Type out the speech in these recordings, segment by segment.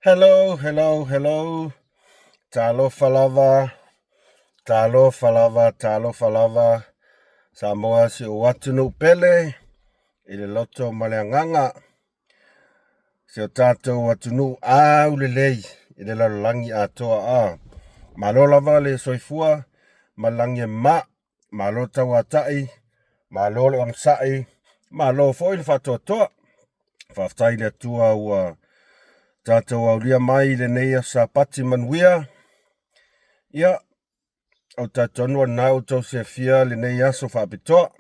Hello, hello, hello. Talofa lava, talofa lava, talofa lava. Samoa si ou atunuu pele i le loto ma le agaga. Si o tatou atunuu aulelei i le lalolagi atoa a. Malo lava le soifua ma le lagi e mama. Malo tauatai, malo le onosai, malo foi le faatoatoa. Faafetai i le Atua ua tatou aulia mai i lenei aso Sapati manuia. Ia, ou te talitonu o lena ua outou silafia lenei aso faapitoa.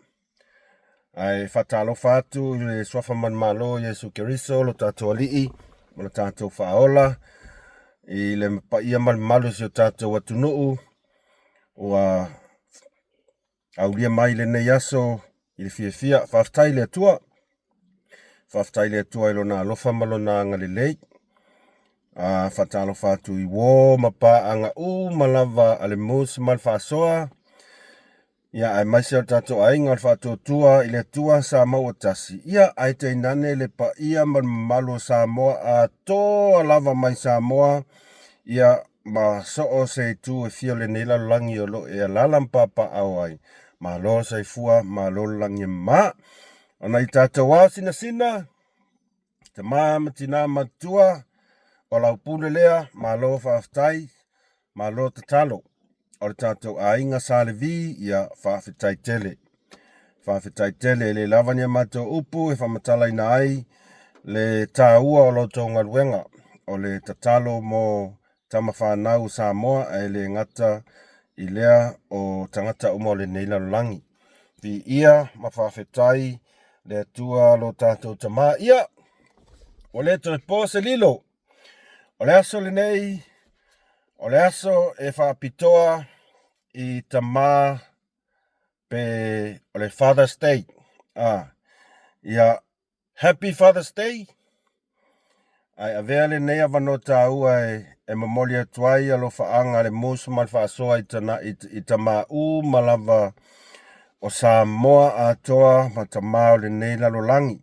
Ae faatalofa atu i le suafa manumalo o Iesu Keriso, lo tatou Alii ma lo tatou Faaola, i le paia ma le mamalu o si o tatou atunuu ua aulia mai lenei aso i le fiafia. Faafetai i le Atua. Faafetai i le Atua i lona alofa ma lona agalelei. A faatalofa atu i uo ma paaga uma lava a le Mus ma le Faasoa. Ia, aemaise o le tatou aiga o le Faatuatua i le Atua sa maua tasi. Ia, ae tainane le paia ma le mamalu o Samoa atoa lava mai Samoa. Ia, ma so o se itu e fia o lenei lalolagi o lo o e alaala ma papaaao ai. Malo le soifua, malo le lagi e mama. O nai tatou ao sinasina, tama ma tina matutua, o lau pule lea, malo faafetai, malo tatalo. O le tatou aiga Sa Levi, ia faafetai tele. Faafetai tele, e le lava ni a matou upu e faamatalaina ai le taua o la outou galuega, o le tatalo mo tama fanau o Samoa, ae le gata i lea o tagata uma o lenei lalolagi. Viia ma faafetai le Atua lo tatou Tama. Ia, ua le toe po se lilo. O le aso lenei, o le aso e faapitoa i tama pe o le Father's Day. Ah, ia, Happy Father's Day! Ae avea lenei avanoa taua e momoli atu ai alofaaga a le Mus ma le Faasoa i, tana, i, i tamā uma lava o Samoa atoa ma tamā o lenei lalolagi.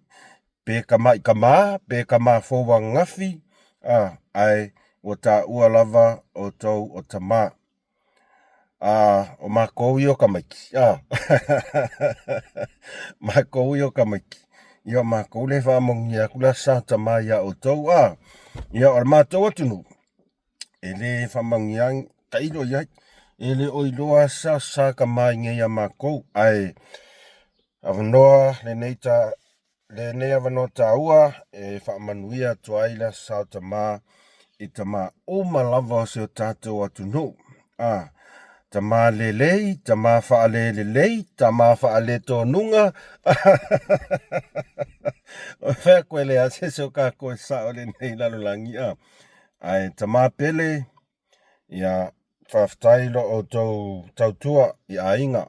Pe kamaʻi kamā, pe kamā fou ananafi, a, ae ua taua lava outou o tamā. A, o makou ia o tamaiti, a. Makou ia o tamaiti. Ia o makou lea e faamanuia atu le Aso Sa Tama iā outou, a. Ia o le matou atunuu, e le faamanuia tailo i ai. E le o iloa se Aso Sa Tama i inei ia makou, ae avanoa lenei ta Lenei avanoa taua e faamanuia atu ai le Aso Sa o Tama i tama uma lava o si o tatou atunuu. A, tama lelei, tama faalelelei, tama faaletonuga. O fea koe le ase se o kākou e sao lenei lalolagi a. Ae tama pele, ia faafetai lo outou tautua i aiga.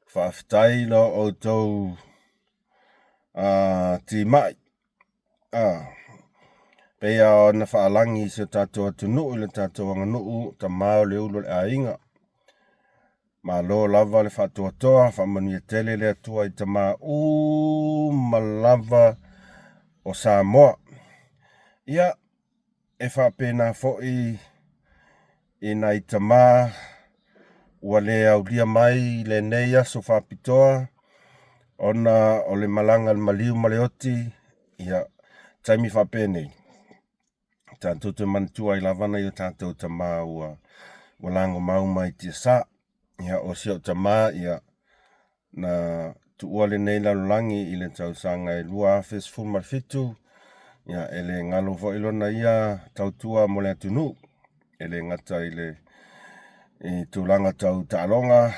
Faafetai lo outou timai. Pei lava ona faalagi i si o tatou atunuu i le tatou aganuu, tama o le ulu o le aiga. Malo lava le faatoatoa, faamanuia tele le Atua i tama uma lava o Samoa. Ia, E faapena foi i nai tama ua le aulia mai lenei aso faapitoa ona o le malaga a le maliu ma le oti, ia, taimi faapenei, tatou te manatua ai lava nai o tatou tama ua ua lagomau mai tiasa. Ia, o si ou tama, ia, Na tuua lenei lalolagi i le tausaga e 2017, ia, e le galo foi lona ia tautua mo le atunuu, e le gata i le i tulaga tau taaloga,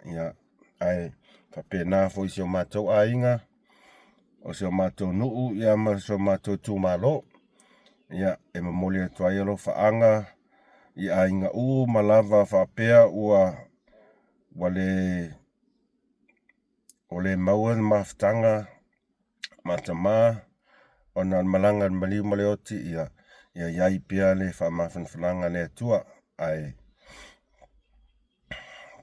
ia, ae faapena foi i si o matou aiga, o si o matou nuu, ia, ma si o matou itumalo. Ia, e momoli atu ai alofaaga i aiga uma lava faapea ua ua le Ua le maua le mafutaga ma tama ona o le malaga a le maliu ma le oti, ia, ia i ai pea le faamafanafanaga a le Atua. Ae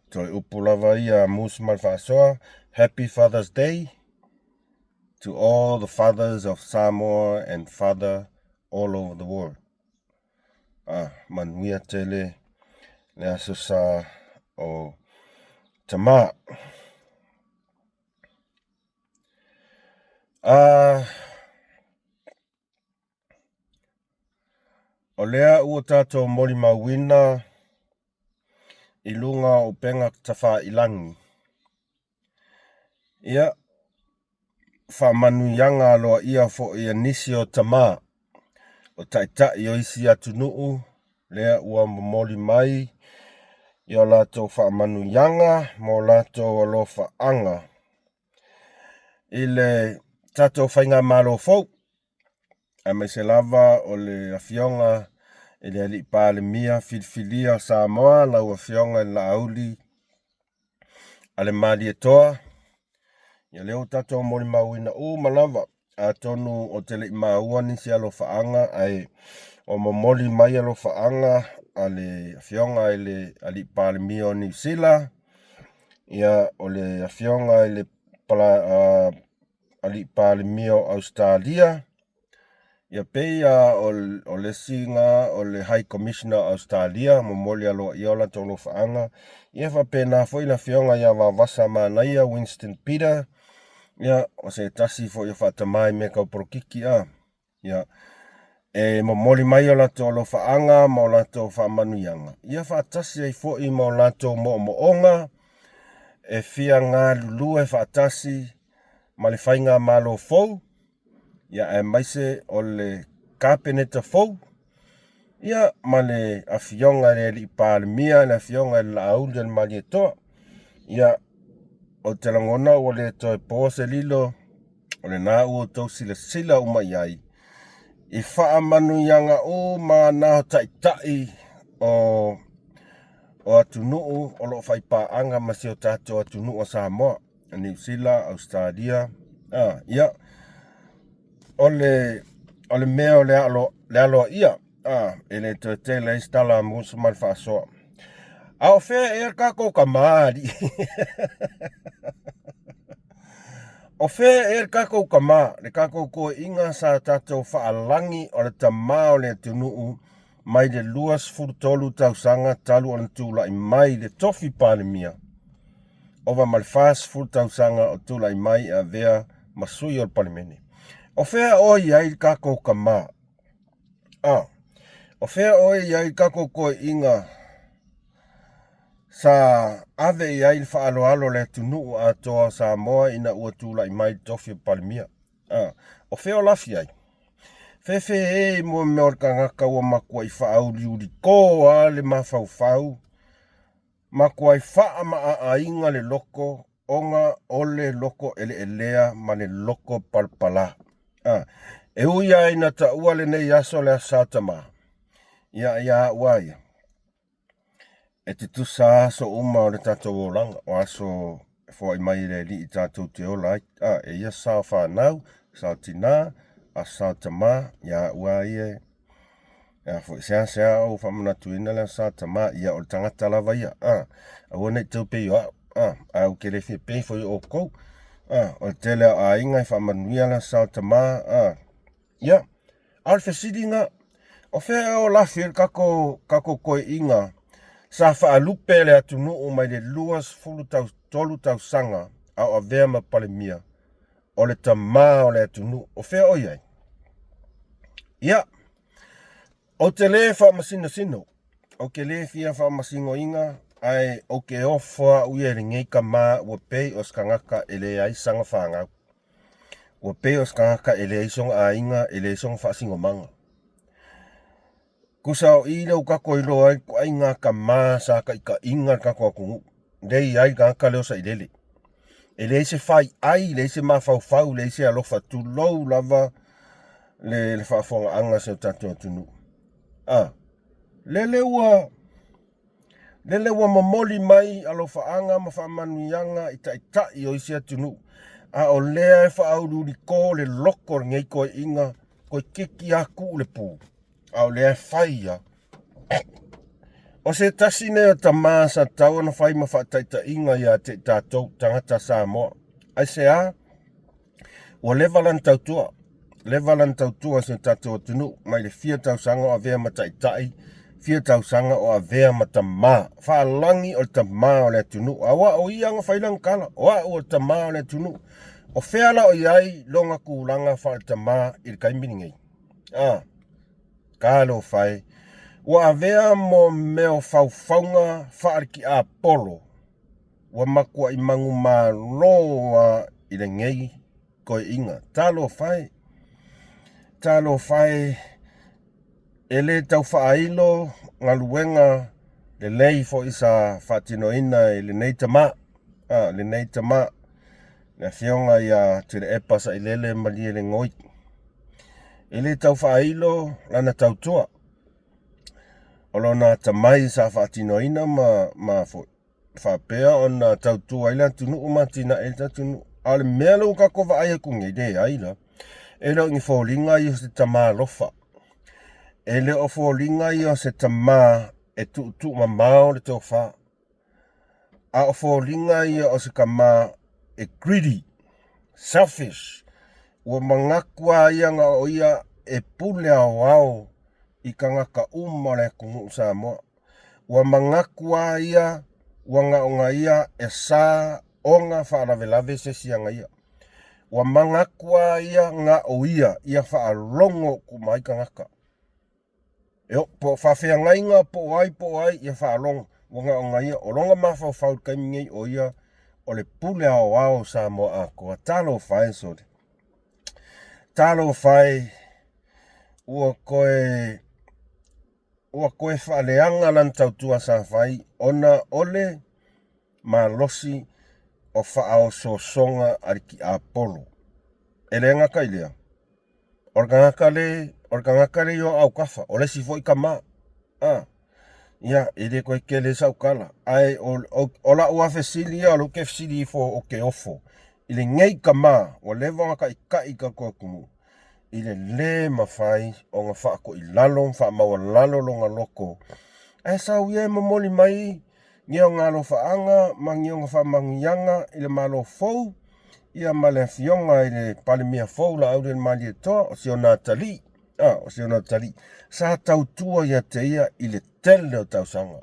toe upu lava ia a Moose ma le Faasoa, Happy Father's Day to all the fathers of Samoa and father. all over the world. Ah, manuia tele le Aso Sa o Tamā. Ah, o lea ua tatou molimauina i luga o upega tafailangi. Ia, faamanuiaga aloaia foi a nisi o tamā, o taitai o isi atunuu, lea ua momoli mai i o latou faamanuiaga ma o latou alofaaga i le tatou faigamalo fou. aemaise lava o le Afioga i le Alii Palemia filifilia o Samoa, lau Afioga i le Laauli a le Malietoa. Ia lea ua tatou molimauina uma lava, atonu ou te le i maua nisi alofaaga, ae ua momoli mai alofaaga a le Afioga i le Alii Palemia o Niu Sila, ia o le Afioga i le Alii Palemia o Ausetalia, ia pei lava o le isi na o le High Commissioner o Ausetalia, momoli aloaia o latou alofaaga, ia faapena foi le Afioga ia Vaovasa Manaia Winston Peter, ia o se tasi foi o faatamai i mea tau polokiki a. Ia, e momoli mai o latou alofaaga ma o latou faamanuiaga, ia faatasi ai foi ma o latou moomooga e fia galulue faatasi ma le faigamalo fou, ia aemaise o le Kapeneta fou, ia ma le Afioga i le Alii Palemia, le Afioga i le Laauli o le Malietoa. Ia, ou te lagona ua le toe po se lilo, o lena ua outou silasila uma i ai i faamanuiaga uma na o taitai o atunuu o lo o faipaaga ma si o tatou atunuu o Samoa, Niu Sila, Ausetalia, ia, o le mea o le aloaia, e le toe tele ai se tala a musu ma le faasoa. A o fea ea le tatou tamā alii? O fea ea le tatou tamā, le tatou toeaiina sa tatou faalagi o le tamā o le atunuu mai le 23 tausaga talu ona tulai mai le tofi Palemia, ova ma le 40 tausaga o tulai mai e avea ma sui o le Palemene. O fea o i ai le tatou tamā? A, o fea o i ai le tatou toeaiina sa ave i ai le faaaloalo o le atunuu atoa o Samoa ina ua tulai mai le tofi o Palemia? A, o fea o lafi ai? Fefe e i mua mea o le tagata ua matuai faauliuliko lava le mafaufau, matuai faamaaaina le loto ona o le loto eleelea ma le loto palapala. A, e ui lava ina taua lenei aso le Aso Sa Tamā, ia, ia au lava ia, e tutusa aso uma o le tatou olaga, o aso e foai mai e le Alii tatou te ola ai. A, e ia sao fanau, sao tinā, aso sa tamā, ia au lava ia e, a foi, seasea ou faamanatuina le aso sa tamā, ia o le tagata lava ia, a, aua ne i tau pei o au, a, ae ou te le fia pei foi o outou, a, o le tele o aiga e faamanuia le aso sa tamā, a, ia. A o le fesili na, o fea o lafi ai le tatou, tatou toeaiina sa faalupe le atunuu mai le 23 tausaga a o avea ma Palemia, o le tamā o le atunuu, o fea o i ai? Ia, ou te le faamasinosino, ou te le fia faamasinoina, ae ou te ofo au ia i lenei tamā ua pei o se tagata e leai sana fanau. Ua pei o se tagata e leai sona aiga, e leai sona faasinomaga. Tusa o i lea ua tatou iloa ai ituaiga tamā sa taitaiina le tatou atunuu, lea e i ai le tagata lea o Sailele. E leai se faiai, leai se mafaufau, leai se alofa, tulou lava le, le faafofogaaga a si o tatou atunuu. A, lele ua Lele ua momoli mai alofaaga ma faamanuiaga i taitai o isi atunuu, a o lea e faauliuliko le loko o lenei toeaiina, toeitiiti lava tuu le pu, a o lea e fai ia. O se tasi nei o tamā sa tatau ona fai ma faataitaiga ia te i tatou, tagata Samoa. Aisea? Ua leva lana tautua. Leva lana tautua i si o tatou atunuu, mai le fia tausaga o avea ma taitai, fia tausaga o avea ma tamā. Faalagi o le tamā o le atunuu. Aua o ia na fai lana tala, o au o le tamā o le atunuu. O fea la o i ai lona tulaga faale-tamā i le taimi lenei? A, talofa e. Ua avea mo mea o faufauga faale-tiapolo, ua matuai manumalo lava i lenei toeaina. Talofa e, talofa e, e le tau faailo galuega lelei foi sa faatinoina e lenei tamā, a, lenei tamā, le Afioga ia Tuilaepa Sailele Malielegaoi. E le tau faailo lana tautua, o lona atamai sa faatinoina ma, ma foi faapea ona tautua ai le atunuu ma atinae ai le atunuu. A o le mea lea ua tatou vaai atu nei, leai la. E le o ni foliga ia o se tamā alofa. E le o foliga ia o se tamā e tuutuumamao le tofa. A o foliga ia o se tamā e greedy, selfish. Ua manatu lava ia na o ia e pule aoao i tagata uma o le atunuu Samoa. Ua manatu lava ia ua na ona ia e sa ona faalavelave se isi aga ia. Ua manatu lava ia na o ia ia faalogo uma ai tagata. E o, po o faafeagaiga po o ai po o ai ia faalogo ua na ona ia. O lona mafaufau i le taimi nei o ia o le pule aoao o Samoa atoa. Talofa e sole. Talofa e ua toe Ua toe faaleaga lana tautua sa fai ona o le malosi o faaosoosoga a le tiapolo. E le gata i lea, o le tagata le, o le tagata le i o autafa, o le isi foi tama. A, ia, e le toe tele sau tala, ae o, o, o lau lava fesili ia, o lea ou te fesili ifo ou te ofo i lenei tama ua leva ona taitai i tatou atunuu, i le lē mafai ona faatoilalo ma faamaualalo lona loto, ae sau ia e momoli mai ni ona alofaaga ma ni ona faamanuiaga i le Malo fou, ia ma le Afioga i le Palemia fou Laaulialemalietoa, o si ona atalii, a, o si ona atalii, sa tautua ia te ia i le tele o tausaga.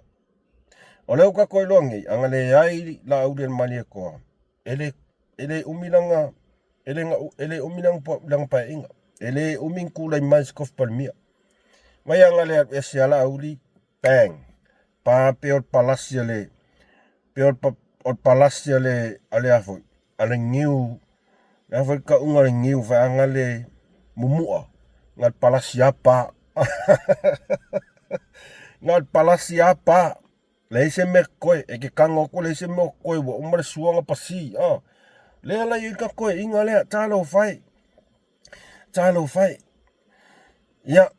O lea ua tatou iloa nei, a na leai Laaulialemalietoa, e le, e le umi lana, e le, e le umi lana, lana paeaiga. E le umi ni tulai mai se tofi Palemia. Mai a na le alu ese a Laauli, bang! Pa pei o le palasi a le, pei o le palasi a le, a le a foi, a le niu, le a foi le tauga o le niu fai a le mumu'a, na o le palasi lava pa. Na o le palasi lava pa. Leai se mea totoe, e te tago atu leai se mea o totoe, ua uma le sua ona pasi. Oh. Lea la i ai ka toeaiga lea, talofa e. Talofa e. Ia,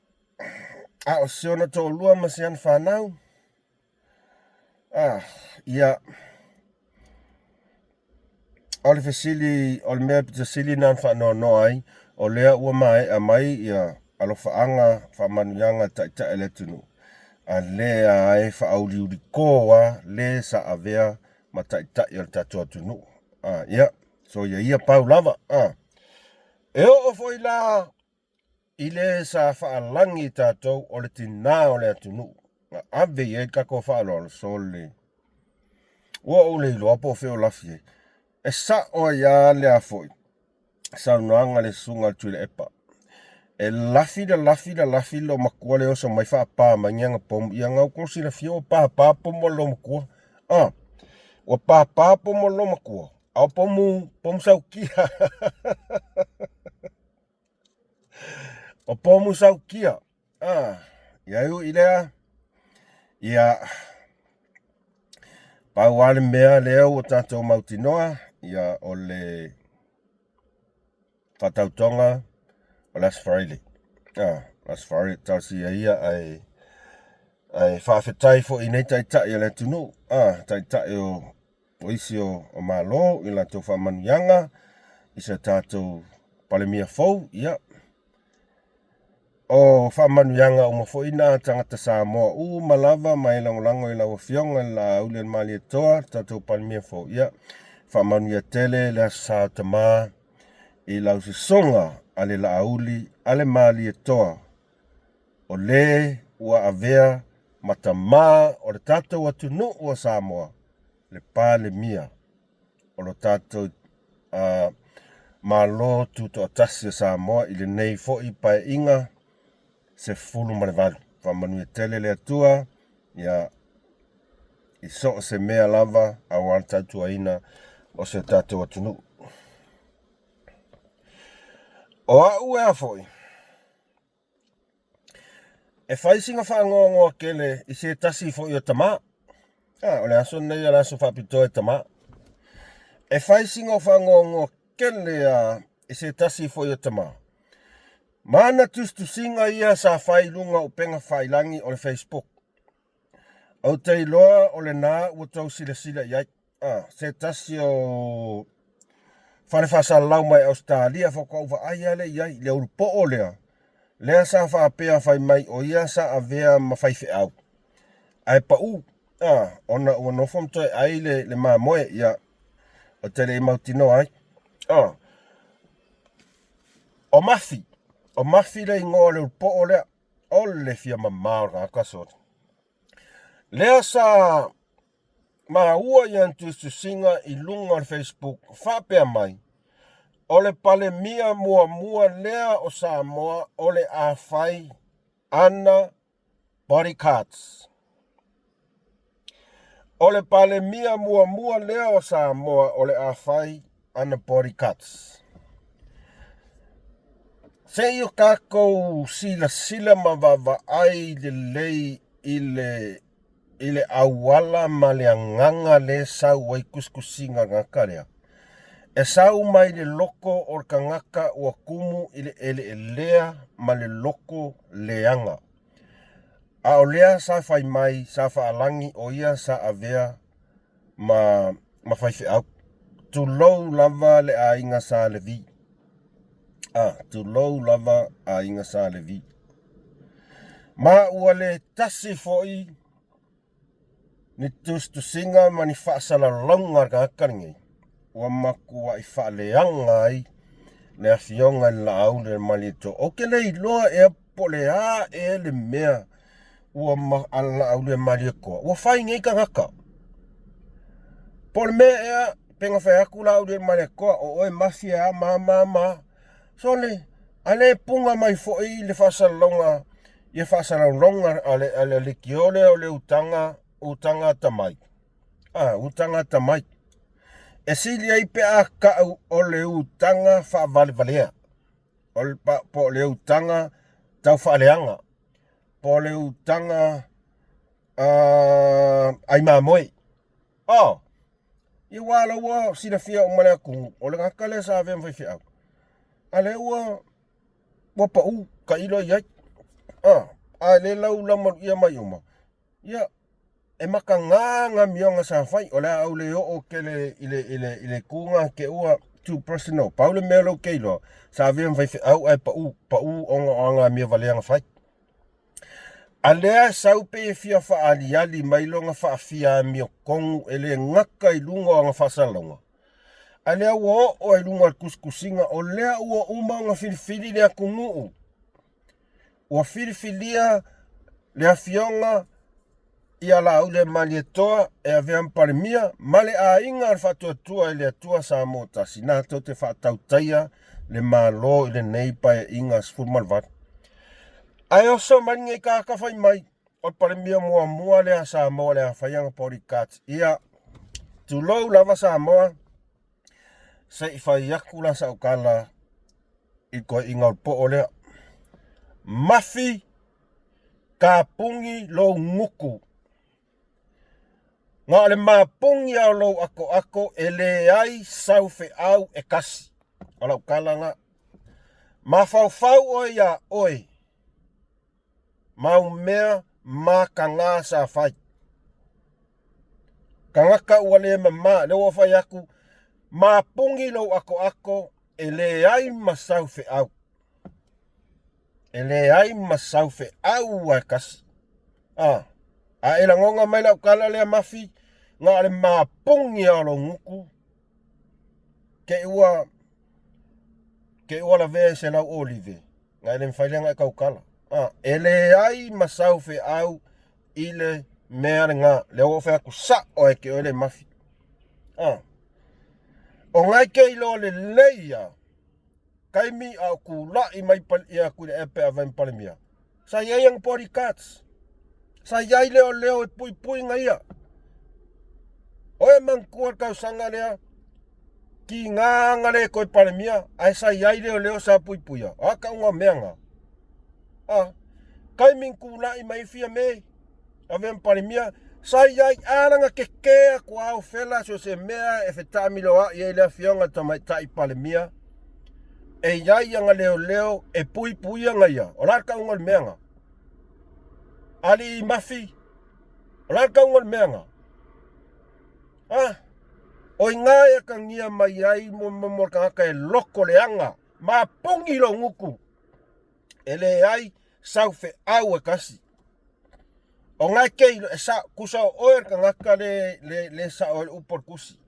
a o si ona toalua ma si ana fanau, ah, ia, O le fesili, o le mea pito sili lena na faanoanoa ai, o lea ua maea mai ia alofaaga faamanuiaga a taitai o le atunuu, a lea e faauliuliko lava le sa avea ma taitai o le tatou atunuu. A, ia, soia ia pau lava. A. E oo foi la i le sa faalagi i tatou o le tinā o le atunuu na ave i ai le tatou faaaloalo, sole, ua ou le iloa po o fea o lafi ai. E sa'o ai lava le a foi saunoaga a le susuga a le Tuilaepa. E lafi la lafi la lafi le loomatua le oso mai faapa mai ni ana pomu. Ia na outou silafia ua pāpā pomu a le loomatua. Ah, ua pāpā pomu a le loomatua. A o pomu, pomu saukia. O pomu saukia. Ah, ia e ui lea. Ia, pau lava le mea lea ua tatou mautinoa, ia o le faatautoga o le Aso Faraile. Ah, Aso Faraile talosia ia ae ae faafetai foi i nei taitai o le atunuu, ah, taitai o o isi o, o Malo i latou faamanuiaga i se tatou Palemia fou, ia o faamanuiaga uma foi na tagata Samoa uma lava ma e lagolago i lau Afioga i le Laaulialemalietoa, le tatou Palemia fou, ia faamanuia tele le Aso Sa o Tama i lau sosoga. a le Laauli a le Malietoa, o le ua avea ma tamā o le tatou atunuu o Samoa, le Palemia o lo tatou Malo Tutoatasi o Samoa i lenei foi Paeaiga 18. Faamanuia tele le Atua ia i so o se mea lava aua le tautuaina o si o tatou atunuu. O au ea foi, E fai sina faanoanoa tele i se tasi foi o tamā. A, o le aso lenei o le aso faapitoa e tamā. E fai sina faanoanoa tele a i se tasi foi o tamā. Ma ana tusitusiga ia sa fai i luga o upega fafailagi o le Facebook. Ou te iloa o lena ua tou silasila i ai. A, se tasi o fale faasalalau mai Ausetalia faatoa ou vaai lava lea i ai i le ulupoo lea, lea sa faapea fai mai o ia sa avea ma faifeau ae pau, a, ona ua nofo ma toe ai le, le mamoe, ia, ou te le i mautinoa ai. A, o Mafi, o Mafi le igoa o le ulupoo lea, o le fia mamao o le tagata sole. Lea sa maua i ana tusitusiga i luga o le Facebook faapea mai, o le Palemia muamua lea o Samoa o le a fai ana bodyguards. O le Palemia muamua lea o Samoa o le a fai ana bodyguards. Se i o tatou silasila ma vaavaai lelei i le i le auala ma le agaga lea e sau ai tusitusiga a le tagata lea. E sau mai le loko o le tagata ua tumu i le eleelea ma le loko leaga. A o lea sa fai mai, sa faalagi o ia sa avea ma, ma faifeau. Tulou lava le aiga Sa Levi. A, tulou lava aiga Sa Levi. Ma ua le tasi foi ni tusitusiga ma ni faasalalauga a le tagata lenei ua matuai faaleaga ai le afioga i le Laauli o le Malietoa. Ou te le iloa ea po o le a ea le mea ua ma, a le Laauli o le Malietoa ua fai nei tagata. Po o le mea ea pe na fai atu Laauli o le Malietoa o oe Mafia e a ma ma ma. Sole, a le puna mai foi le faasalalauga ia faasalalauga a le, a le leitio lea o le utaga, utaga atamai. A, utaga atamai. E sili ai pe a tau o le utaga faavalevalea. O le, po o le utaga taufaaleaga. Po o le utaga ai mamoe. Oh, ia ua la ua silafia uma le atunuu, o le tagata lea sa avea ma faifeau. A lea ua ua pau tailo i ai. Ah, a le lau lau maluia mai uma. Ia, e mataga ngā amioga sa fai, o le a ou le oo tele i le, i le, i le tū te ua too personal. Pau le mea lou te iloa, sa avea ma faifeau ae pau, pau ona o ana amio valea na fai. A lea e sau pei e fia faaaliali mai lona faafia amiotonu e le gata i luga o ana faasalalauga, a lea ua oo ai i luga o le tusitusiga o lea ua uma ona filifili le atunuu. Ua filifilia le afioga ia Laaulialemalietoa e avea ma Palemia ma le aiga o le Faatuatua i le Atua Samoa Tasi natou te faatautaia le Malo i lenei Paeaiga 18. Ae oso mai lenei tagata fai mai, o le Palemia muamua lea a Samoa o le a fai ana bodyguards. Ia, tulou lava Samoa, se i fai atu la sau tala i toeaiina o le poo lea. Mafi Tapuni lou gutu. Na o le mapuni lava o lou atoato e leai sau feau e tasi. O lau tala lena. Mafaufau oe iā oe mau mea mataga sa fai. Tagata ua le mama, lea ua fai atu, mapuni lou atoato e leai ma sau feau. E leai ma sau feau a e tasi. A, a e lagona mai lau tala lea Mafi, na o le mapuni lava o lou gutu, te i ua. Ke ua lavea i se lau olive, na e le mafai lea ona e tautala. A, e leai ma sau feau i le mea lena. Lea ua ou fai atu sao lava ia te oe le mafi. A, o na e te iloa lelei lava, taimi a o tulai mai ia Tuilaepa e avea ma Palemia, sa i ai ana bodyguards, sa i ai leoleo e puipuiga ia. O e manatua le tausaga lea, tiga ana le toe Palemia, ae sa i ai leoleo sa puipuia. O a tauga o mea na? A, taimi na tulai mai ai Fiame, avea ma Palemia, sa i ai a lana tetē atu lava o Fela so o se mea e fetaamiloai ai le afioga i le Tamaitai Palemia, e i ai ana leoleo e puipuia ana ia. O le a le tauga o le mea lena? Alii Mafi, o le a le tauga o le mea lena? A, o i ina e atagia mai ai mo le tagata e loto leaga, mapuni lou gutu. E leai sau feau e tasi. O na e te iloa, e sa, tusa o oe o le tagata le, le, le sao ai le upu o le tusi.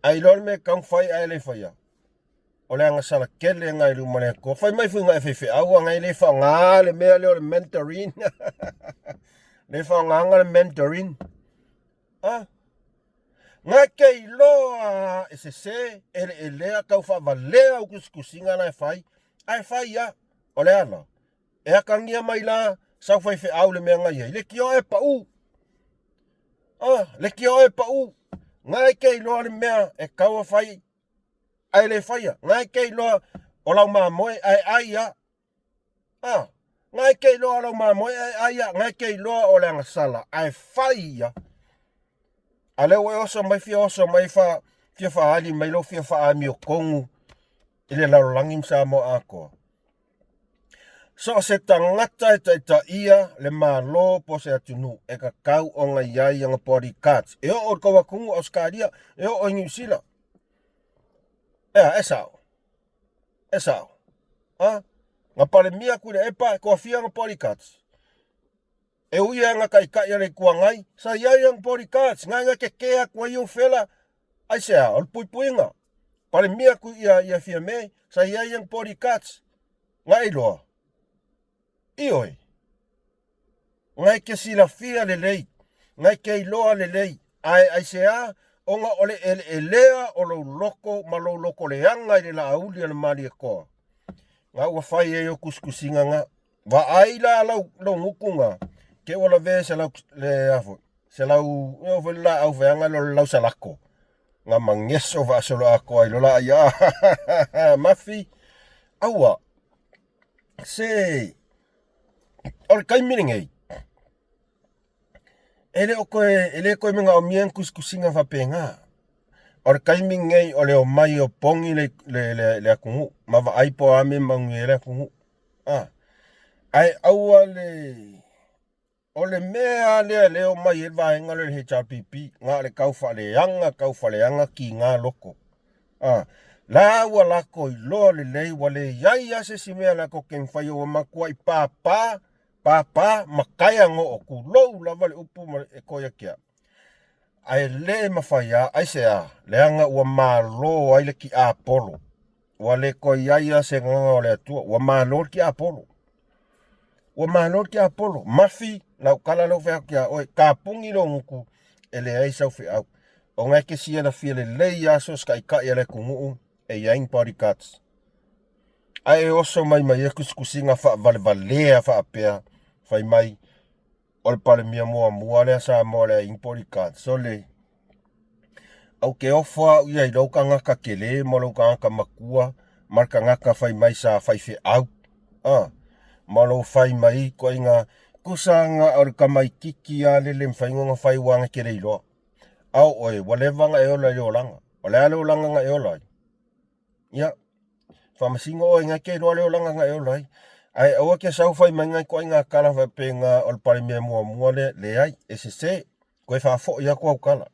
Ae iloa le mea e tatau ona fai ae le faia. O le agasala tele lena i luma o le Atua. Fai mai foi na e faifeau a na e le faaaoga le mea lea o le Mandarin. Le faaaogaina le Mandarin. A? Na te iloa e sese, eleelea, tau faavalea au tusitusiga la e fai, ae fai lava. O le ala, e atagia mai la sau faifeau le mea na i ai, leitioa e pau. A, leitioa e pau. Na e te iloa le mea e tatau ona fai ae le faia. Na e te iloa o lau mamoe ae ai lava. A, na e te iloa o lau mamoe ae ai lava. Na e te iloa o le agasala ae fai ia. A lea ua e oso mai fia oso mai fa, fia faaali mai lou fia faaamiotonu i le lalolagi ma Samoa atoa. So o se tagata e taitaia le Malo po o se atunuu e tatau ona i ai ana bodyguards. E oo i le tou atunuu Ausetalia, e oo i Niu Sila. Ea, e sao. E sao. A? Na Palemia Tuilaepa e toafia ana bodyguards. E ui e ana taitai a le Itu Agai, sa i ai ana bodyguards, na ina tetē atu ai ou fela, aisea, o le puipuiga. Palemia atu ia, ia Fiame, sa i ai ana bodyguards, na e iloa. Ioe. Na e te silafia lelei, na e te iloa lelei, ae aisea, ona o le eleelea o lou loto ma lou loto leaga i le laauli a le Malietoa, na ua fai ai ou tusitusiga na. Vaai la lau lou gutu na, te ua lavea se lau le a foi, se lau eo foi le laau feaga lo le lau salako. Na mageso faasoloatoa ai loa la ai mafi aua se o le taimi lenei e le o toe e le toe manaomia ni tusitusiga faapena. O le taimi lenei o le omai o pogi le le le, le atunuu ma vaai po o a mea e manuia ai le atunuu. A, ae aua le o le mea lava lea lea e omai ai le vaega lea o le HRPP, na o le tau faaleaga, tau faaleaga tiga loko. A, la ua latou iloa lelei ua leai lava se isi mea latou te mafai ua matuai papa, papa ma taea goo, tulou lava le upu ma e toe ia te au. Ae le mafai lava, aisea? Leaga ua malo ai le tiapolo. Ua le toe i ai lava se agaga o le Atua. Ua malo le tiapolo. Ua malo le tiapolo. Mafi lau tala lea ua fai atu ia oe, tapuni lou gutu, e leai sau feau. Ona e te silafia lelei lava so o se taitai a le atunuu e i ai ni bodyguards. Ae e oso mai ma ia tusitusiga faavalevalea faapea, fai mai, o le Palemia muamua lea Samoa le ai bodyguard. Sole, au ke ofo au ia i lou tagata tele ma lou tagata matua ma le tagata fai mai sa faifeau. Ah, ma lou fai mai ituaiga tusa na o le tamaititi lava le le mafai ona fai aua na te le iloa. A o oe, ua leva ona e ola i le olaga. O le a le olaga na e ola ai? Ia, faamasino oe na te iloa le olaga na e ola ai. Ae aua ke sau fai mai nai ituaiga tala faapena o le Palemia muamua lea, leai, e sese. Toe faafoi atu au tala.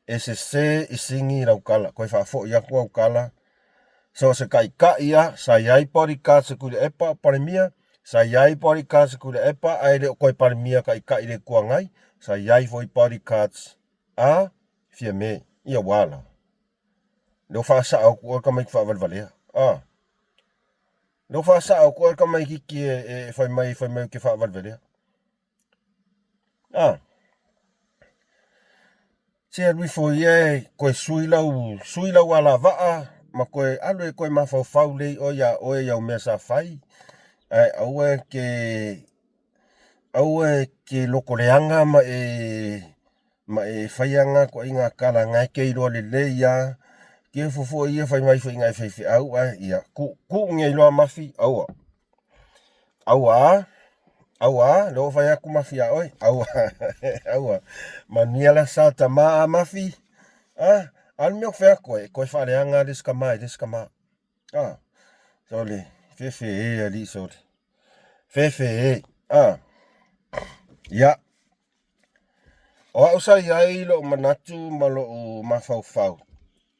E sese i sigi lau tala. Toe faafoi atu au tala. So o se taitai lava, sa i ai bodyguards a Tuilaepa o Palemia, sa i ai bodyguards a Tuilaepa ae le o toe Palemia taitai i le Itu Agai, sa i ai foi bodyguards a Fiame. Ia ua ala. Lea ua faasao atu oe tamaiti faavalevalea. A. Lea ua faasao atu oe le tamaititi e fai mai fai mai ou te faavalevalea. A. Se alu ifo ia e toe sui lau sui lau alavaa ma toe alu e toe mafaufau lelei oe ia oe i au mea sa fai ae aua e te aua e te lotoleaga ma e ma e faia na ituaiga tala na e te iloa lelei lava. Kefo foi ia fai mai foi na e faifeau ae ia tuu tuu nei loa mafi aua. Aua aua lea ua fai atu mafi ia oe aua aua manuia le aso tama a mafi a a le mea ou te fai atu ai e toe faaleaga le isi tama i le isi tama a sole fefe e alii sole fefe e a ia O au sa i ai lou manatu ma lou mafaufau,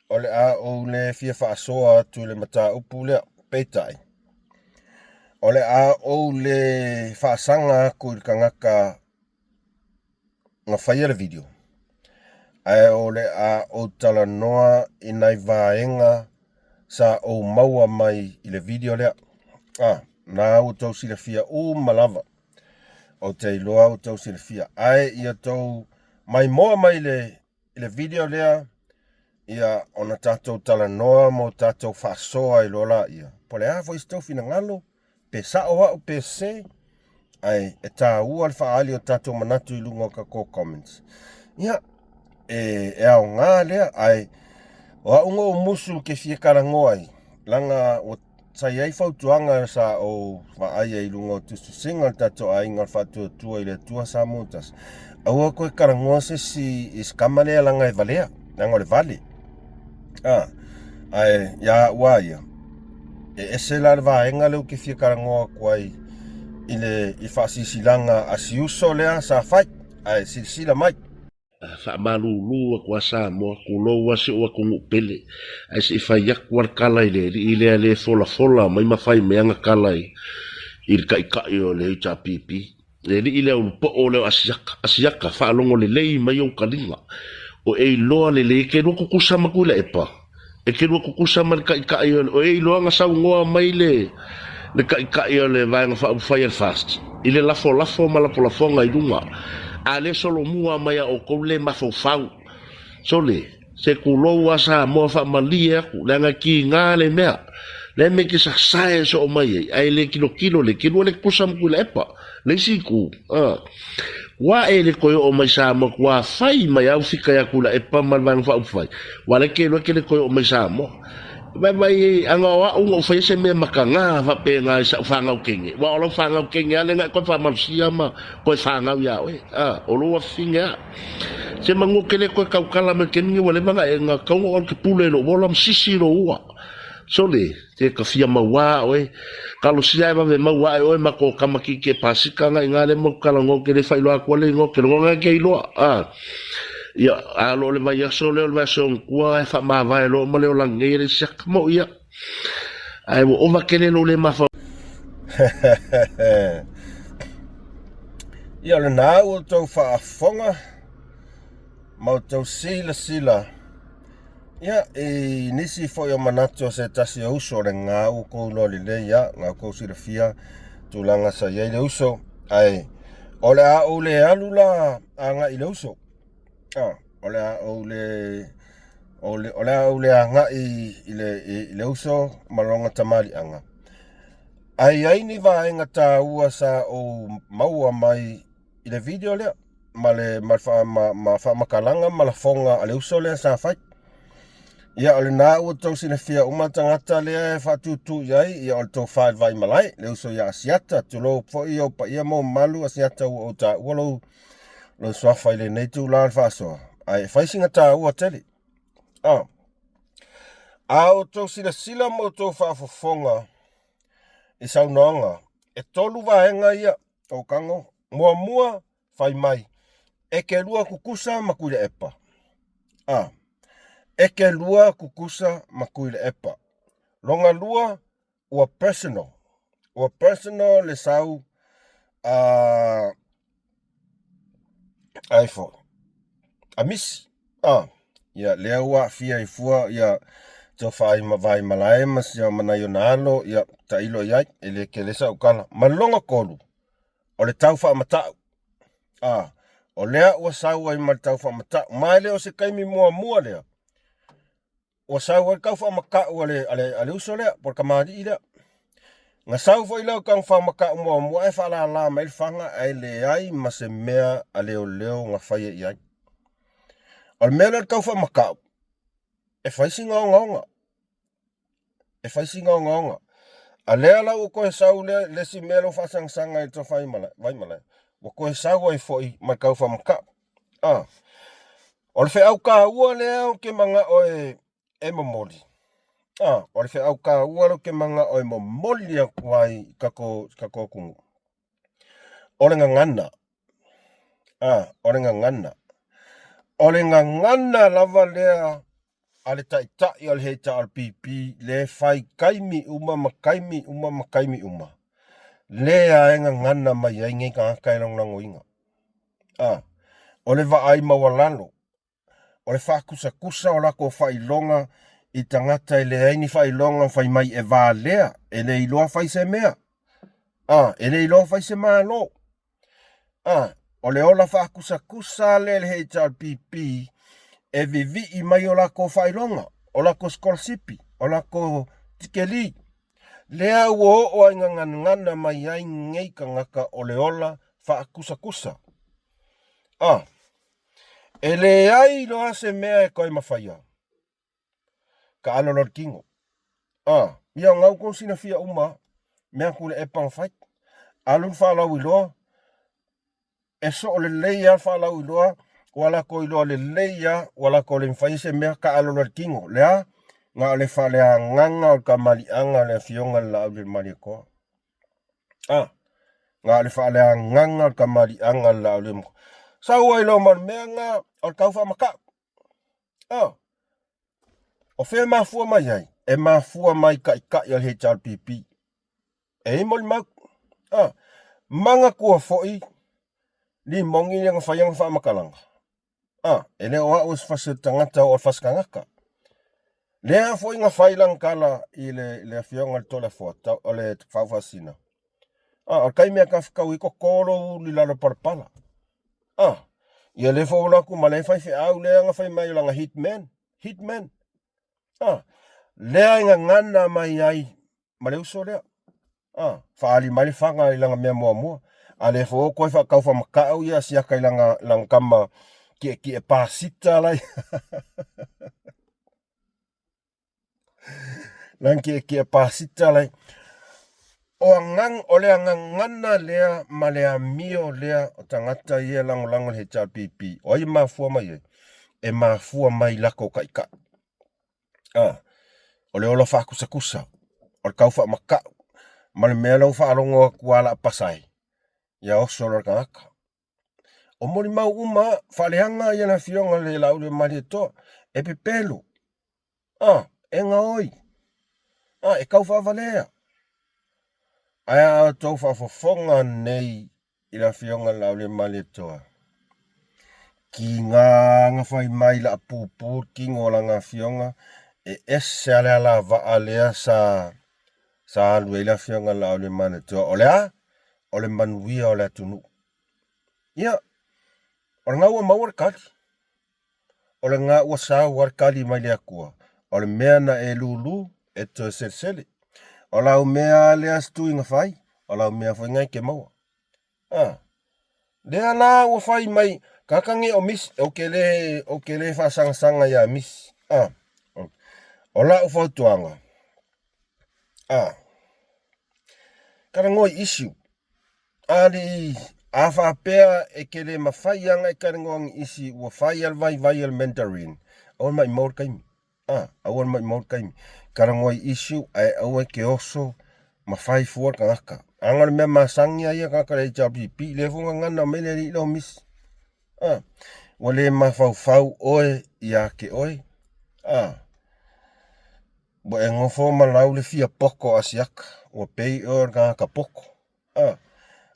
o le a ou le fia faasoa atu i le mataupu lea. Peitai, o le a ou le faasaga atu i le tagata na faia le video, ae o le a ou talanoa i nai vaega sa ou maua mai i le video lea. A, na ua outou silafia uma lava. Ou te iloa ua tou silafia. Ae ia tou maimoa mai le, i le video lea, ia ona tatou talanoa mo tatou faasoa ai loa laia. Po o le a foi se tou finagalo, pe sao au pe sese, ae e taua le faaali o tatou manatu i luga o tatou comments. Ia, e, e aoga lea, ae o au na ou musu ke fia talanoa ai, leaga ua Sa i ai fautuaga sa ou vaai ai i luga o tusitusiga o le tatou aiga o le Faatuatua i le Atua Samoa Tasi. Aua koe talanoa se isi i se kama lea leaga e valea, leaga o le vale. A, ae ia au a ia, e ese la le vaega lea ou te fia talanoa atu ai i le i faasilasilaga a si uso lea sa fai, ae silasila mai. Faamalulu atu a Samoa, tulou a si ou atunuu pele, ae se i fai atu a le tala i le alii lea le folafola mai ma fai mai ana tala i le taitai o le HRPP. Le alii lea ulupoo lea o Asiata, Asiata, faalogo lelei mai ou taliga, o e iloa lelei e te lua tutusa ma Tuilaepa. E te lua tutusa ma le Taitai o le, o e iloa na saunoa mai le, le Taitai o le Vaega Faaupufai a le FAST i le lafolafo ma lafolafoga i luga, a le solomua mai a outou le mafaufau. Sole, se tulou a Samoa faamalie atu, leaga e tiga le mea. Le mea e te sasae soo mai ai, ae le tilotilo le, te lua le tutusa ma Tuilaepa. Le isi itu, a. Ua e le toe oo mai Samoa ua fai mai au fika ia Tuilaepa ma le Vaega Faaupufai, ua le ke loa ke le toe oo mai Samoa. Vaivai ai, aga o au na ou faia se mea mataga faapena i sa'u fanau teine, ua o lau fanau teine a lea na e toe faamalosia ma toe fanau ia oe, a, o lou afafine a. Se manu ou te le toe tautala mai le taimi lenei ua leva na e na tatau ona ou alu te pule i lou ola ma sisi lou ua. Sole, se ka fia mauā oe. Kalosia e vave maua ae oe ma ko tama kike pasika nga inga le mau talanoa ke le failoa atu ale ingoa ke logona ke iloa. A. Ia, a lo le vaiaso lea o le vaiaso o tua e faamavae loa ma le olagi nei e le siaka mo ia. Ae ua ova tele lou le mafaufau. Ia o lena ua outou faafofoga ma outou silasila Ia, i nisi foi o manatu o se tasi o uso, le gā ua kou iloa lelei ia, gā kou silafia tulaga sa i ai le uso, ae o le a ou le alu la agai i le uso. Ah, o le a ou le o le, o le a ou le agai i le, i le uso ma lona tamaliiaga. Ae i ai ni vaega taua sa ou maua mai i le video lea ma le ma, ma, ma, ma faamatalaga ma lafoga a le uso lea sa fai. Ia o lena ua tou silafia uma tagata lea e faatūtū i ai, ia o le tofa i le Vaimalae, le uso ia Asiata, tulou foi ou paia ma ou mamalu Asiata ua ou taua lou, lou suafa i lenei itula o le faasoa, ae e fai sina taua tele. Ah. A outou silasila ma outou faafofoga i saunoaga, e tolu vaega ia ou tago, muamua fai mai, e ke lua kukusa ma Tuilaepa. A, e ke lua kukusa ma Tuilaepa. Longa lua, ua personal. Ua personal le sau a ai fo. A misi. A, ia lea ua aafia ai fua ia Tofa ai ma Vaimalae ma sia ma nai ona alo, ia, tailo i ai, e le tele sau tala. Ma le lona tolu, o le tau faamata'u. A, o lea ua sau ai ma le tau faamata'u. Ma e le o se taimi muamua lea, ua sau ai le tau faamata'u a le, a le, a le uso lea, po o le kamali'i lea. Na sau foi lea o tau faamata'u muamua ae faalala mai le faga ae leai ma se mea a leoleo na faia i ai. O le mea lea o le tau faamata'u, e fai sina ogaoga. E fai sina ogaoga. A lea la ua toe sau lea le isi mea lea ua faasagasaga i le tofa Vaimalae, ua toe sau ai foi ma le tau faamata'u. A, o le feau taua lea ou te manao e, e momoli. A, o le feau taua lea ou te manao e momoli atu ai i tatou, tatou atunuu. O le gagana. A, o le gagana. O le gagana lava lea a le taitai o le HRPP le fai taimi uma ma taimi uma ma taimi uma. Lea e gagana mai ai nei tagata e lagolagoina. A, o le vaai maualalo, o le faakusakusa o latou faailoga i tagata e leai ni faailoga fai mai e valea, e le iloa fai se mea. A, e le iloa fai se Malo. A, o le ola faakusakusa lea i le HRPP e vivii mai o latou faailoga, o latou sikolasipi, o latou tikeli. Lea ua oo ai gagana mai ai nei tagata o le ola faakusakusa. A, e leai loa se mea e toe mafaia. Taalo loa le tino. A, ia o gau kou silafia uma mea Tuilaepa na fai. Alu le faalauiloa, e soo lelei lava le faalauiloa, ua latou iloa lelei lava, ua latou le mafai se mea, taalo loa le tino. Le a? Na o le faaleagaga o le kamaliaga o le Afioga i le Laaulialemalietoa. A, na o le faaleagaga o le kamaliaga o le Laaulialemalietoa. Sau ai loa ma le mea lena o le tau faamata'u. Oh. O fea e mafua mai ai? E mafua mai taitai o le HRPP. E i molimau. Ah. Manatua foi Limoni lea na fai ana faamatalaga. Ah, e le o au o se fasi o le tagata o le fasi tagata. Lea foi na fai lana tala i le, le afioga i le Toleafoa, o le Faaufasina. Ah, o le taimi a tafekau i toto lou ulu i lalo palapala. Ah, ia lea foi ua atu ma le faifeau lea na fai mai o lana hitman, hitman. Ah, lea e gagana mai ai ma le uso lea. Ah, faaali mai le faga i lana mea muamua. A lea foi ua toe faatau faamata'u ia siaka i lana, lana tama kiekie pasita lai. Lana kiekie pasita lai. O agang, o le agagana lea ma le amio lea o tagata ia e lagolago i le HRPP. O ai e mafua mai ai? E mafua mai i latou taitai. A, o le ola faakusakusa, o le tau faamata'u, ma le mea lea ua faalogo atu lava o le a pasa ai, ia oso loa le tagata. O molimau uma faaleaga ia le afioga i le Laaulialemalietoa, e pepelo, a, e gaoi, a, e tau faavalea. Ae a outou faafofoga nei i le afioga i le Laaulialemalietoa, kiga na fai mai la pupu le tino o lana afioga, e ese lava le alavaa lea sa sa alu ai le afioga i le Laaulialemalietoa. O le a? O le manuia o le atunuu. Ia, o lena ua maua le tali. O lena ua sau lava le tali mai le Atua. O le mea na e lulu, e toe selesele. O lau mea lava lea Setui na fai, o lau mea foi lena e te maua. A, lea la ua fai mai, tagata nei o misi, ou te le, ou te le faasagasaga ia misi. A, o lau fautuaga, a, talanoa i issue. Alii, a faapea e te le mafai ana e talanoa ni isi ua fai a le vaivai o le Mandarin, aua le maimau le taimi. A, aua le maimau le taimi. Talanoa i issue ae aua e te oso ma fai fua le tagata. Aga o le mea masani a ia tagata le HRPP, lea foi gagana mai le alii lea o misi. A, ua le mafaufau oe ia te oe. A, ua e nofo ma lau le fia poto Asiata, ua pei oe o le tagata poto. A,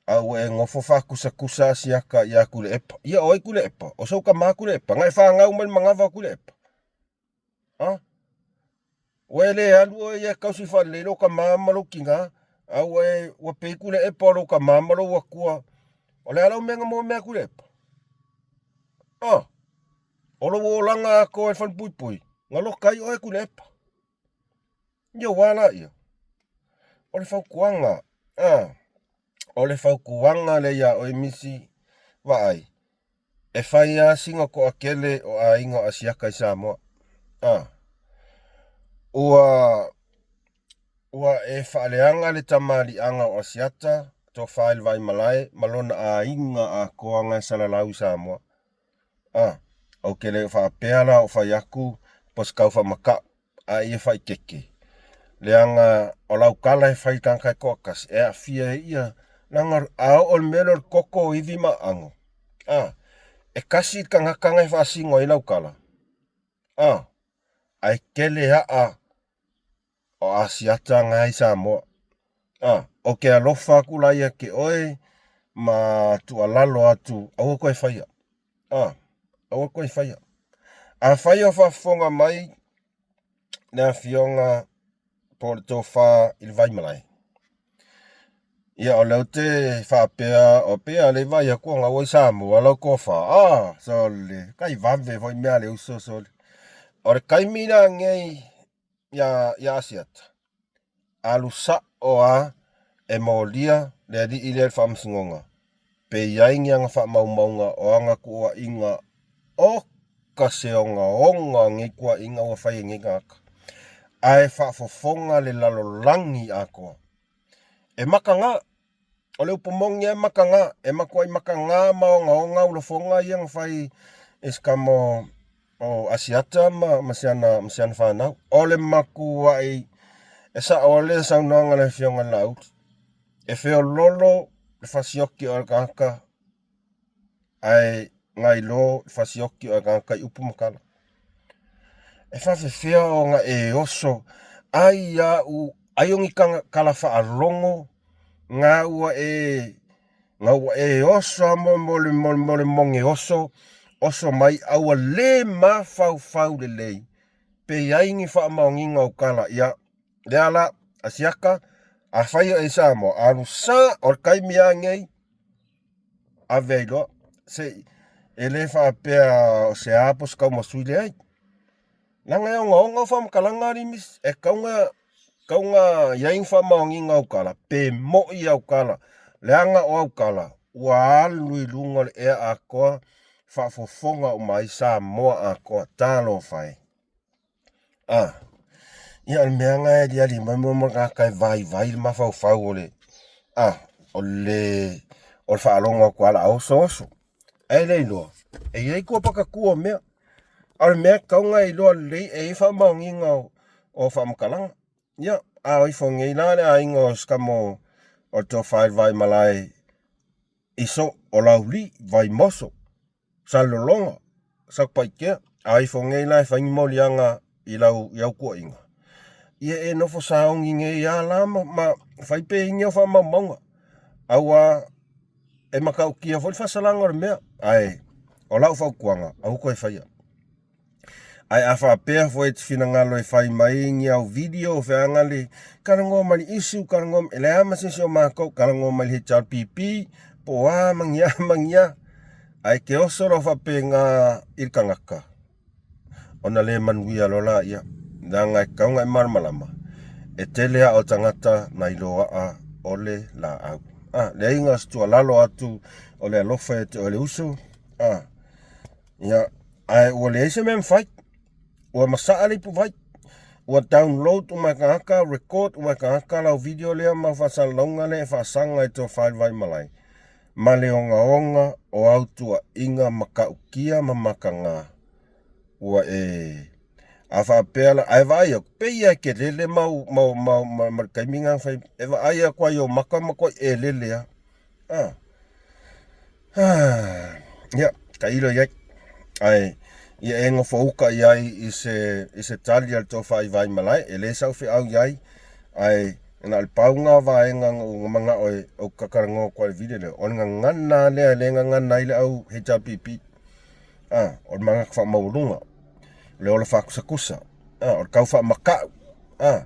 a ua e nofo faakusakusa Asiata ia Tuilaepa. Ia o ai Tuilaepa? O sou tama Tuilaepa. Na e fanau mai le manava o Tuilaepa. A? Ua e le alu oe ia e kausi faalelei lou tama ma lou tina, a ua e ua pei Tuilaepa o lou tama ma lou atua. O le a lau mea na moa mea Tuilaepa? Ah, o lou olaga atoa i le falepuipui, na loka ai oe Tuilaepa. Ia ua la ia. O le fautuaga, ah, o le fautuaga lea iā oe Misi, vaai, e fai lava sina toatele o aiga o Asiata i Samoa. Ah, ua ua e faaleaga le tamaliiaga o Asiata, tofa i le Vaimalae ma lona aiga atoa na e salalau i Samoa. Ah, ou te le faapea la o fai atu po o se tau faamata'u, a ia faaitete, leaga o lau tala e fai i tagata e toatasi, e aafia ai ia, leaga a oo i le mea lea o le toto, o ivi ma aano, a, e tasi le tagata na e faasino ai lau tala, a, ae tele aa o Asiata na i Samoa. A, ou te alofa atu la ia te oe ma tuualalo atu, aua toe faia. A, aua toe faia. Afai o faafofoga mai le afioga po o le tofa i le Vaimalae, ia o lea ou te faapea, o pei lava o lea e vaai atu o ua i Samoa lau tofa. Ah, sole, tai vave foi mea a le uso, sole. O le taimi la nei ia, ia Asiata, alu sa'o a e molia le alii lea i le faamasinoga, pe i ai ni ana faamaumauga o ana tuuaiga oka se ogaoga o nei tuuaiga ua fai e nei tagata, ae faafofoga le lalolagi atoa. E makaga, o le upu moni lava e makaga, e matuai makaga ma ogaoga ulafoga ia na fai e si tama o o Asiata ma, ma, si ana, ma si ana fanau. O le matuai e sa'o lea saunoaga a le afioga i le Laauli. E feololo le fasioki o le tagata ae gailo le fasioki o le tagata i upu ma tala. E faafefea ona e oso ai au ai o ni tala faalogo na ua e na ua e oso a mo mo le mo, mo le moge oso oso mai a ua le mafaufau lelei pe i ai ni faamaoniga o tala ia lea la Asiata afai o e i Samoa alu sa o le taimi a nei ave ai loa se e le faapea o se a po o se taumasui leai leaga e ogaoga au faamatalaga alii misi e tatau ona tatau ona i ai ni faamaoniga o au tala pe moi au tala leaga o au tala ua alu i luga o le ea atoa faafofoga uma ai Samoa atoa talofa e. A, ia o le mea lena e aliali mai mo le tagata e vaivai le mafaufau o le, a, o le, o le faalogo atu lava o le a osooso. Ae le iloa, e i ai tua patatua o mea. A o le mea e tatau ona e iloa lelei, e i ai faamaoniga o, o faamatalaga. Ia, a o ifo nei la le aiga o si tama o, o le Tofa i le Vaimalae i so o Laulii, Vaimoso, Salelologa, Satupaitea, a ifo nei la e fai ni moliaga i lau i au tuuaiga, ia e nofo saoni nei lava la ma, ma fai pe i ni au faamaumauga. Aua e matautia foi le faasalaga o le mea, ae o lau fautuaga, aua toe faia. Ae a faapea foi e te finagalo e fai mai ni au video feaga le talanoa mai le issue, talanoa e leai ma se isi o matou, talanoa mai le HRPP po o a ma ni a ma ni a. Ae te oso loa faapena i le tagata ona le manuia loa laia, leaga e tatau ona e malamalama e tele aa o tagata na iloaa o le laau. A, leai na o se tuualalo atu o le alofa ia te oe le uso, a. Ia, ae ua leai se mea mafai. Ua masaa le ipuvai. Ua download uma e tagata, record uma e tagata lau video lea ma faasalalauga lea e faasaga i Tofa i le Vaimalae ma le ogaoga o au tuuaiga matautia ma mataga ua e a faapea la ae vaai atu pei lava e te lele ma ma ma ma, ma le taimi na fai e vaai atu ai o maka matuai e lele lava. Ah. Ia, tailo i ai. Ae, ia e nofouka i ai i se, i se tali a le Tofa i Vaimalae, e le sau feau i ai, ae na o le pau lena o vaega na ou manao e ou tatalanoa atu ai i le video lea, o le gagana lava lea e le gagana ai le au HRPP. A, o le manatu faamaualuga, o le ola faakusakusa, a, o le tau faamata'u. A,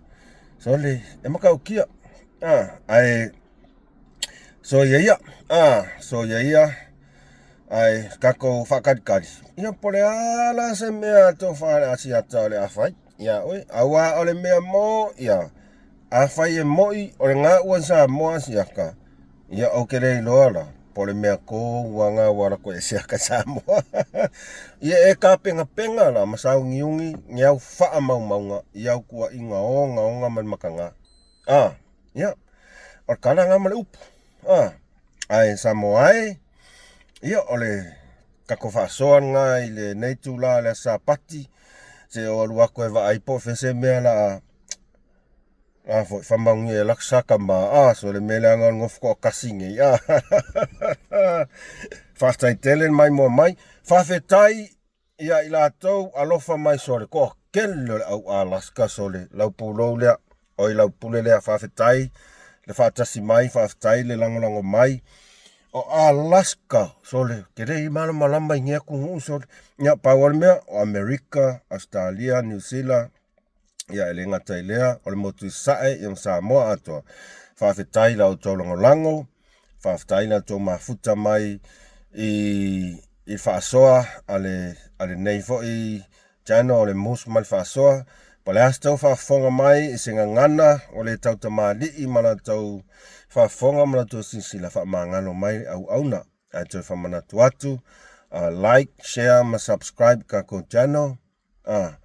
sole, e matautia. A, ae soia ia. A, soia ia. Ae tatou faatalitali. Ia po o le a la se mea a tofa le Asiata o le a fai iā oe. Aua o le mea mō, ia, afai e moʻi o lena ua i Samoa Asiata, ia ou te le iloa la po o le mea tonu lava lena ua alu atu ai Asiata i Samoa. Ia e tapenapena la ma sauniuni ni au faamaumauga i au tuuaiga ogaoga ma le mataga. A, ia, o le tala lena ma le upu. A, ae Samoa e, ia o le tatou faasoa lena i lenei itula o le Aso Sapati, se i ou alu atu e vaai po o fea se mea o le a a foi faamanuia e laka sa tama a so le mea leaga o le nofo toatasi nei a faafetai tele le maimoa mai faafetai ia i latou alofa mai sole toatele o le au Alaska sole lau pulou lea oi lau pule lea faafetai le faatasi mai faafetai le lagolago mai o Alaska sole te le i malamalama i nei atunuu sole ia pau lava le mea o Amerika Ausetalia Niu Sila Ia, e le gata i lea, o le motu i Sasae ia ma Samoa atoa. Faafetai i la outou lagolago, faafetai i la outou mafuta mai i i le faasoa a le a lenei foi channel o le Moose ma le Faasoa. Po o le a se tou faafofoga mai i se gagana o le tautamalii ma la outou faafofoga ma la outou silasila faamagalo mai le auauna. Ae toe faamanatu atu, like, share ma subscribe i tatou channel. A,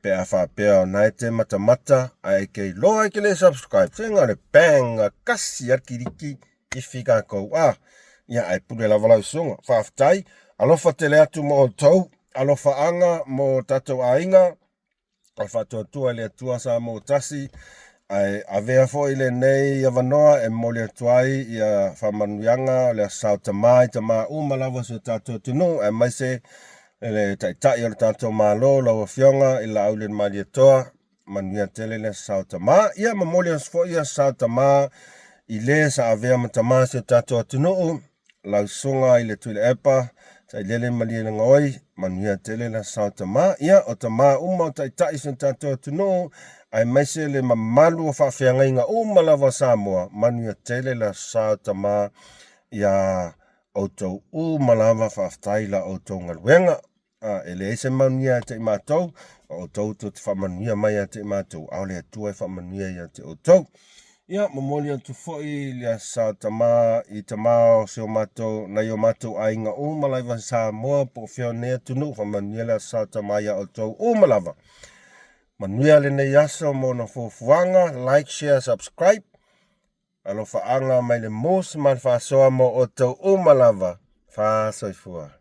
pe a faapea o na e te matamata ae e te iloa e te le subscribe, se na o le bang a kasi a kiliki ifi tatou. A, ia ae pule lava lau susuga. Faafetai, alofa tele atu mo outou, alofaaga mo tatou aiga. O le faatuatua i le Atua Samoa tasi, ae avea foi lenei avanoa e momoli atu ai ia faamanuiaga o le Aso Sa o Tama i tama uma lava o si o tatou atunuu, aemaise le Taitai o le tatou Malo, lau Afioga i le Laaulialemalietoa, manuia tele le Aso Sa o Tama. Ia momoli atu foi Aso Sa o Tama i le sa avea ma tama o si o tatou atunuu, lau susuga i le Tuilaepa, Sailele Malielegaoi, manuia tele le Aso Sa o Tama. Ia, o tama uma o taitai o si o tatou atunuu, aemaise le mamalu o faafeagaiga uma lava o Samoa, manuia tele le Aso Sa o Tama iā outou uma lava, faafetai i la outou galuega. A, e leai se manuia ia te i matou, o outou tou te faamanuia mai ia te i matou, a o le Atua e faamanuia ia te outou. Ia, momoli atu foi le Aso Sa o Tama i tama o si o matou, nai o matou aiga uma lava i Samoa po o fea o nei atunuu, faamanuia le Aso Sa o Tama ia outou uma lava. Manuia lenei aso mo ona fuafuaga, like, share, subscribe. Alofaaga mai le Moose ma le faasoa mo outou uma lava. Fa soifua.